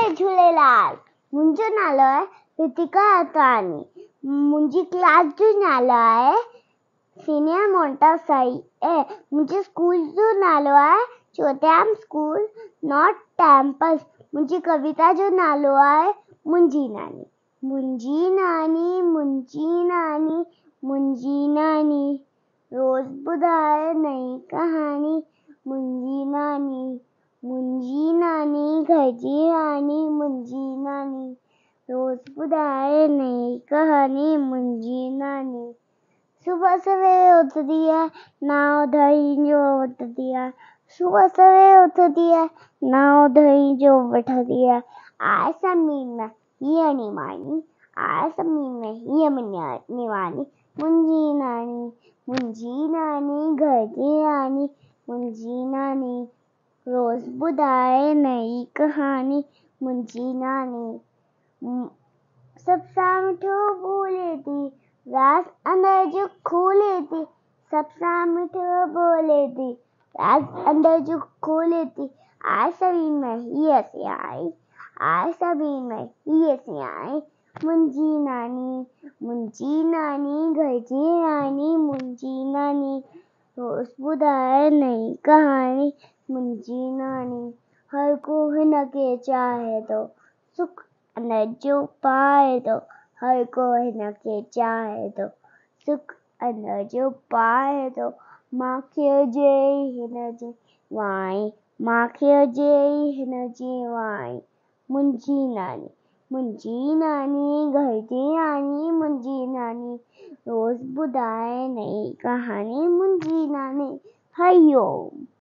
جئي جهوليلال. منهنجو نالو آهي رتيڪا اتواڻي. منهنجي ڪلاس جو نالو آهي سينيئر مونٽيسوري ۽ منهنجي اسڪول جو نالو آهي چوٽيام اسڪول نارٿ ڪيمپس. منهنجي ڪويتا جو نالو آهي منهنجي ناني. منهنجي ناني منهنجي ناني منهنجي ناني روز ٻڌائي نئين ڪهاڻي منهنجي ناني منهنجي ناني گهر جي راڻي منهنجي ناني روز ٻڌائي نئين ڪهاڻي منهنجي ناني صبح سوير اٿندي آهي نانءُ ڌڻي جو وٺندي آهي صبح سوير اٿندي آهي نانءُ ڌڻي جو وٺندي آهي آءِ سمين ۾ هيءَ نماڻي آءِ سمين ۾ هيءَ نماڻي منهنجي ناني منهنجي ناني گهر جي راڻي منهنجي ناني روز ٻڌائي نئين ڪهاڻي منهنجي ناني سڀ سان مٺو ٻولي ٿي راز اندر جو کولي ٿي سڀ سان مٺو ٻولي ٿي راز اندر جو کولي ٿي آءِ سڀني ۾ هيءَ سياڻي آءِ سڀني ۾ هيءَ سياڻي منهنجي ناني منهنجي ناني گهر جي راڻي منهنجي ناني روز ٻڌائي نئين ڪهاڻي منهنجي ناني هر ڪو هن کي چاهي ٿو سک ان جو پائي ٿو هر ڪو هن کي چاهي ٿو سک ان جو پائي ٿو مون کي هجي هن جي وائي مون کي هجي هن جي وائي منهنجي ناني منهنجي ناني گهر جي راڻي منهنجي ناني روز ٻڌائي نئين ڪهاڻي منهنجي ناني. هري اوم.